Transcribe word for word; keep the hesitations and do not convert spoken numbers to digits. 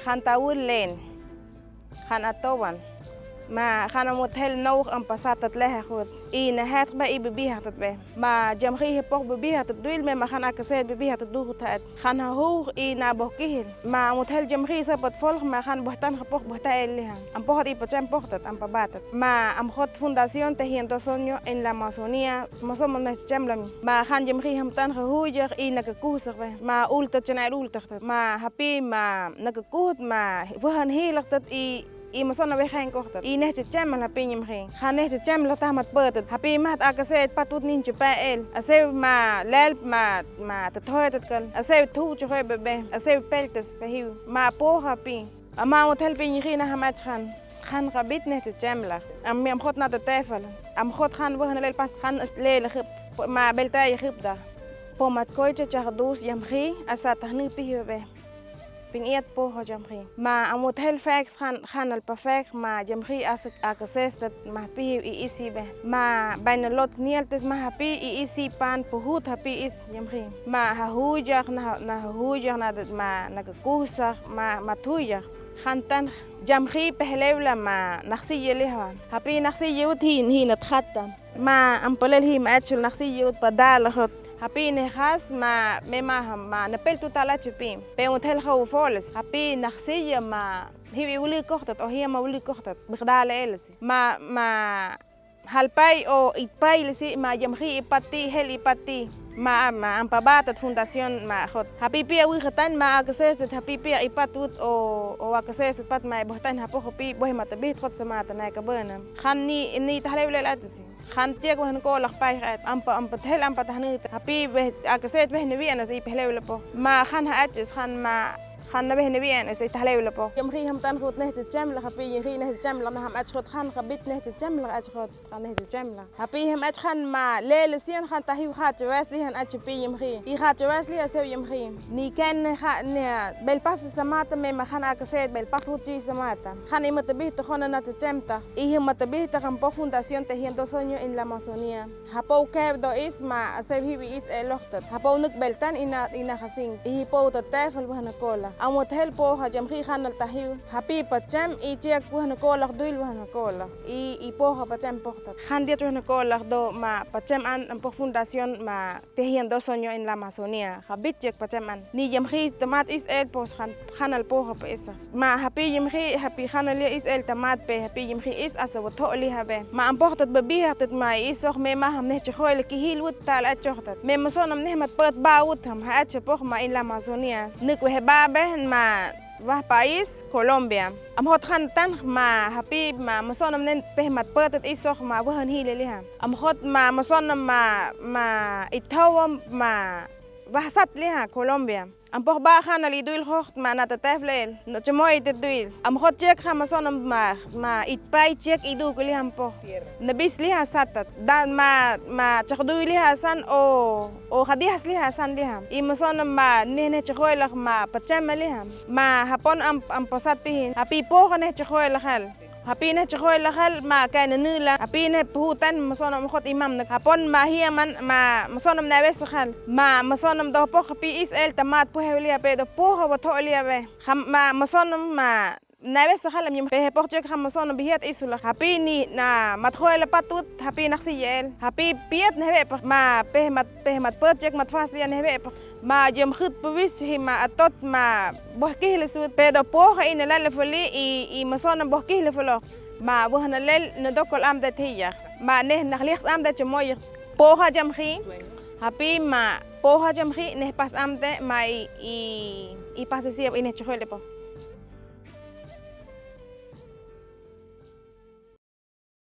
Jan tawil leen. Jan atowan. Ma jan amutahel nook am pasattat lehe kut. I nahetk be i bebihaktat be. Ma Yamji ha puj bebihaktat duil me ma jan akased bebihaktat duj kut haet. Jan hahuuk i nabohkihil. Ma amutahel Yamji sapat folj ma jan buhtan ha puj buhtael liha. Am pohot i pachem pohtat, am pabatat. Ma am hot fundación Tejiendo Sueño en la Amazonía. Ma somos neh chemlam. Ma jan Yamji hamtan ha huyag i nakakuhsak be. Ma ultak chanael ultak. Ma hapi ma nakakuht ma wahan hilaktat i, i ma sona weheng kohtat. I neh chechemlak hapi Yamji. Jan neh chechemlak tahmat patat. Hapi maht akased patut nin chepael. Asew ma lelp ma, ma tathoetat kal. Asew thu chehue bebe. Asew peltas pahiw. Ma po hapi. Ama amutahel pi Yamji na ham ach jan. Jan kabit neh chechemlak. Am, am hot na tatefal. Am hot jan wahan lel pas jan as lel hip. Ma belta hip da. Po mat koy chechak dus Yamji, asa tahni pihi bebe. Pin iat poha Yamji. Ma amutahel fek jan, jan alpa fek ma Yamji as akasestat ma pihi i isi be. Ma baina lot nialtas ma hapi i isi pan puhut hapi is Yamji. Ma hahuyag na, na hahuyag na ma nakakuhsak ma, ma tuyag. Jan tan Yamji pehlewla ma naksiya liha. Hapi naksiya wut hin, hin at hatta. Ma am palel hi ma achul naksiya wut padalahot. Hapi neh has ma me ma ham ma napel tutal achupi. Pe amutahel ha ufoles. Hapi naksiya ma hiwi wuli kohtat, o hiya ma wuli kohtat. Bikdala elsi. Ma, ma halpay o itpay lsi ma Yamji ipati, hel ipati. Ma, ma am pabatat fundación ma hot. Hapi pia wihatan ma akasestat hapi pia ipat wut o, o akasestat pat ma ibohtan hapo hapi bohe matabit hot samata na kabana. Jan ni, ni tahlewlel atsi. Jan tiak wehn kolak pay haet. Am pa, am patahel, am patahni. Hapi weh, akased wehn wian as i pehlewla po. Ma jan ha achis, jan ma, jan na wehn wian as i tahlewla po. Yamji hamtan hut neh chechemlak, hapi Yamji neh chechemlak, na ham ach hut jan kabit neh chechemlak ach hut, jan neh chechemlak. Hapi ham ach jan ma lel sian jan tahiw jan chewes di jan ach pi Yamji. I jan chewes li asew Yamji. Ni ken ne ha, ne belpas samata me ma jan akased belpas hut chi samata. Jan i matabit hona na chechemta. I hi matabit am po fundación Tejiendo Sueño en la Amazonía. Hapo kew do is ma asew hiwi is elohtat. Hapo nuk beltan i na, i na hasing. I hi po tatefal wahna kola. Amutahel poha Yamji jan al tahiw. Hapi pachem i chiak wahna kola duil wahna kola. I, i poha pachem pohtat. Jan diat wahna kola do ma pachem an am po fundación ma Tejiendo Sueño en la Amazonía. Kabit chiak pachem an. Ni Yamji tamat is el pos jan, jan al poha pa isa. Ma hapi Yamji, hapi jan al is el tamat pe, hapi Yamji is asta wotho liha be. Ma am pohtat bebihaktat ma isoh me ma ham neh chehoy le kihil wut tal achohtat. Me ma sonam neh mat pet ba wut ham ha achopoh ma en la Amazonía. Nuk weh ba be ma wah pais Colombia. Am hot jan tan ma hapi ma ma sonam nen peh mat petet isoh ma wahan hile liha. Am hot ma ma sonam ma, ma ithawam ma wah sat liha Colombia. Am poh ba jan al iduil hoht ma na tateflel. No chemoy tet duil. Am hot chek ha ma sonam ma, ma itpay chek idu kuli am poh. Na bis liha satat. Dan ma, ma chakdui liha san o, o kadihas liha san liha. I ma sonam ma neh neh chehoy lah ma pachem liha. Ma hapon am, am pasat pihin. Hapi poh neh chehoy lah hal. Hapi neh chehoy lah hal ma kay na nila. Hapi neh puhutan ma sonam hot imam na. Hapon ma hiya man ma, ma sonam na wes hal. Ma, ma sonam do poh hapi is el tamat poh liha pe do poh wa tho liha be. Ham ma, ma sonam ma na wes hal am yum pe he poh chek ham ma sonam bihiat is hula. Hapi ni na mat hoy la patut, hapi naksi yel. Hapi piat neh we pa ma pe mat, pe mat pet chek mat fas liha neh we pa. Ma yum hut pawis hi ma atot ma boh kih le sut. Pe do poh ha ina lal le fuli i, i ma sonam boh kih le fulo. Ma boh na lel na dokol am de thiya. Ma neh na liks am de chemoy. Poh ha Yamji. Hapi ma poh ha Yamji neh pas am de ma i, i, i pas siap i neh chehoy le poh.